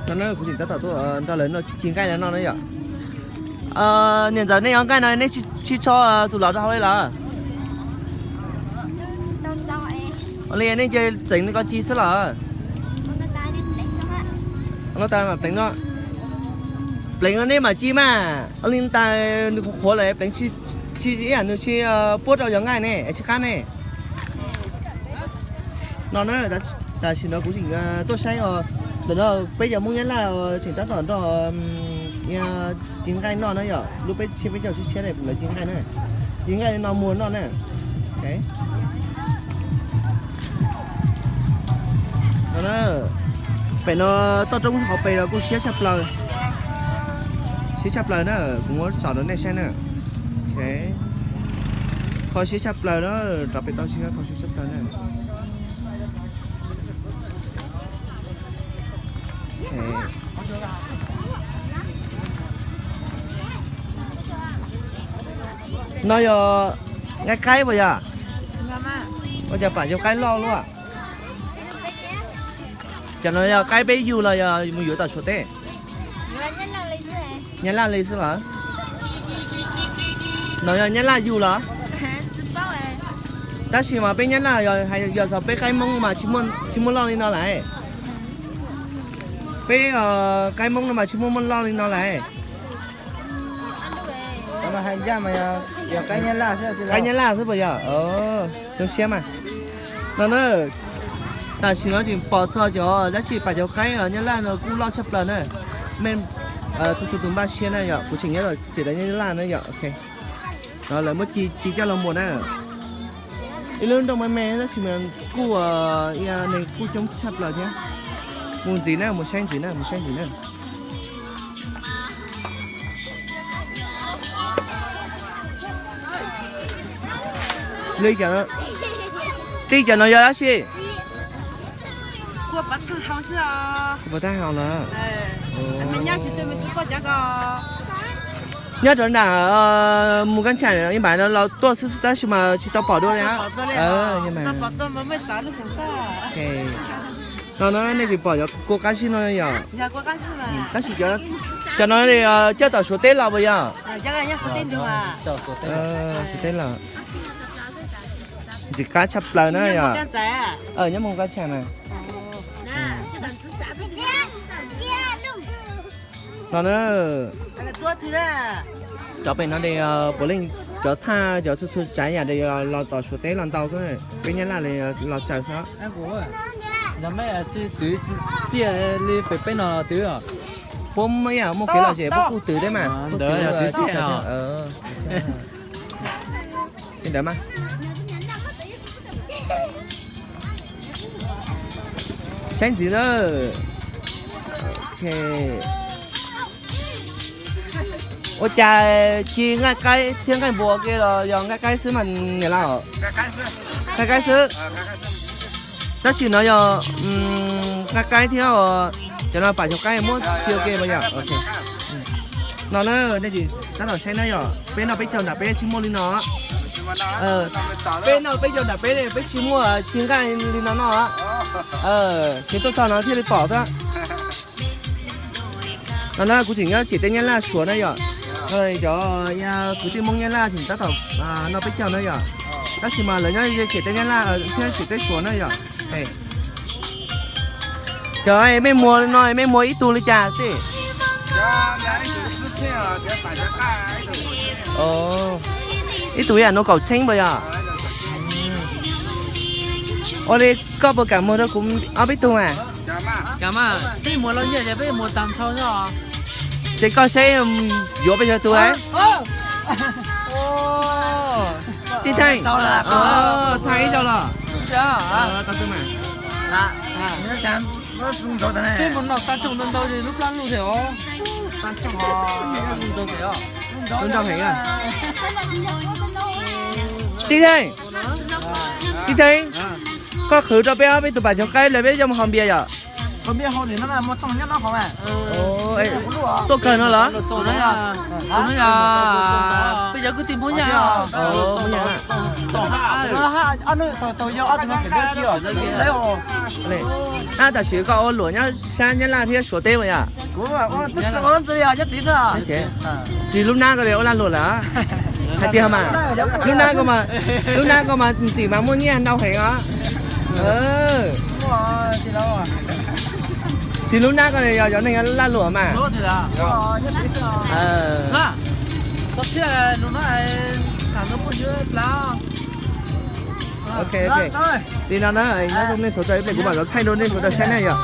No na, kuv tseem tab tom tuaj nrog lawv ci nqaij no noj na yom. Niam ntxawm, nej yuav nqaij no nej tsis tso txuj lom rau hauv li los? Ua li nej cia txeev li ko ci xwb los? Pleev no, pleev no nej mam ci mas. Ua li ntawd nws qhuav qhuav lawm, pleev tsis ib yam nws tsis puab rau cov nqaij ne es tsis qab ne. No na, tam sim no kuv tseem tuaj saib os, ntawm no peb cov Hmoob Nyab Laj tseem tab tom nrog ci nqaij noj na yom, lub peb txhiab peb caug tshiab tshiab lawv ci nqaij na, ci nqaij li no muag noj na. No na, pem no toj roob hauv pes los kuj siab tshaj plaws, siab tshaj plaws na, kuv muab tsom rau nej saib na. Kho siab tshaj plaws na, rov pem toj siab kho siab tshaj plaws na. No yog nqaij qaib puas yog? Ua cas pam cov qaib loj luaj? Cov no yog qaib peb yug los yog mus yuav tom Suav teb? Nyab Laj li xwb los? No yog Nyab Laj yug los? Tab sis mas peb Nyab Laj yog hais yog txog peb qaib Hmoob mas tsis muaj loj li no lawm. Peb qaib Hmoob no mas tsis muaj muaj loj li no lawm. Qaib Nyab Laj xwb puas yog? Zoo siab mas. No na, tam sim no tseem pom txog cov dab tsi pam cov qaib Nyab Laj no kuj loj tshaj plaws na. Mej tus tus npaj siab na yom, kuv tseem nyob tom xim Nyab Laj na yom. No lawv muab ci ci coj los muag na. Ib lub nroog me me tab sis mas kuj neeg kuj coob tshaj plaws thiab. Mus ntxiv na, mus saib ntxiv na, mus saib ntxiv na. Li cov, tij cov no yog dab tsi? Kuv pov thawj hau na. Nyob rau nram mus kab tsham ib npav no los tuaj xwb tab sis mas tsis tau pom dua li. No na nej tsis pom cov kua qab zib no yog? Tab sis cov no coj tom Suav teb los puas yog? Suav teb los. Ntxim qab tshaj plaws na yog. Nyob mus kab tsham na. No na, cov pem no de puav leej cov thaj cov txhua txhua tsav yam de los tom Suav teb los ntau xwb, peb Nyab Laj los tsaws xwb. Twv tiaj li pem peb no twv. Puab muaj ib yam muaj kev lom zem puab kuj twv thiab mas. Li ntawd mas. Saib ntxiv na. Ua cas ci nqaij qaib thiab nqaij npua ke los yog nqaij qaib xwb mas niam laus? Nqaij qaib xwb. Tab sis no yog nqaij qaib thiab, cov no pam cov qaib muab ci ua ke mas yom. No na, nej tsis tab tom saib na yom, peb noj peb caug nram peb tsis muaj li no. Peb noj peb caug nram peb, peb tsis muaj ci nqaij li no noj. Ces tuaj txog no thiaj li pom xwb. No na kuv tseem nyob ciam teb Nyab Laj Suav na yom. Cov kwv tij Hmoob Nyab Laj tseem tab tom noj peb caug na yom. Tab sis mas lawv nyob ciam teb Nyab Laj thiab ciam teb Suav na yom. Cov mej muag no mej muag ib tug li cas tij? Ib tug ib yam no kaum txheeb puas yog? Ua li koj puas kam muag rau kuv ob peb tug mas? Ces koj saib yuav pes tsawg tus? Tij Theej, thaij ib zaug los? Tij Theej, Tij Theej, koj qhwv rau peb ob peb tus pam cov qaib lawm peb coj mus haus npias yom. Tuaj kawg no los? Peb cov kwv tij Hmoob Nyab. Ab, tam sim koj ua luam nyob sab Nyab Laj thiab Suav teb puas yog? Tsis lub nab ko li ua laj luam lawm. Hais tias mas, lub nab ko mas, lub nab ko mas ntxim mas muaj nyiaj ntau heev os. Tsis lub nab ko yog cov neeg laj luam mas. Ok, li no na, nyob zoo nej sawv daws, ib pliag kuv mam los thaij rau nej sawv daws saib na yom.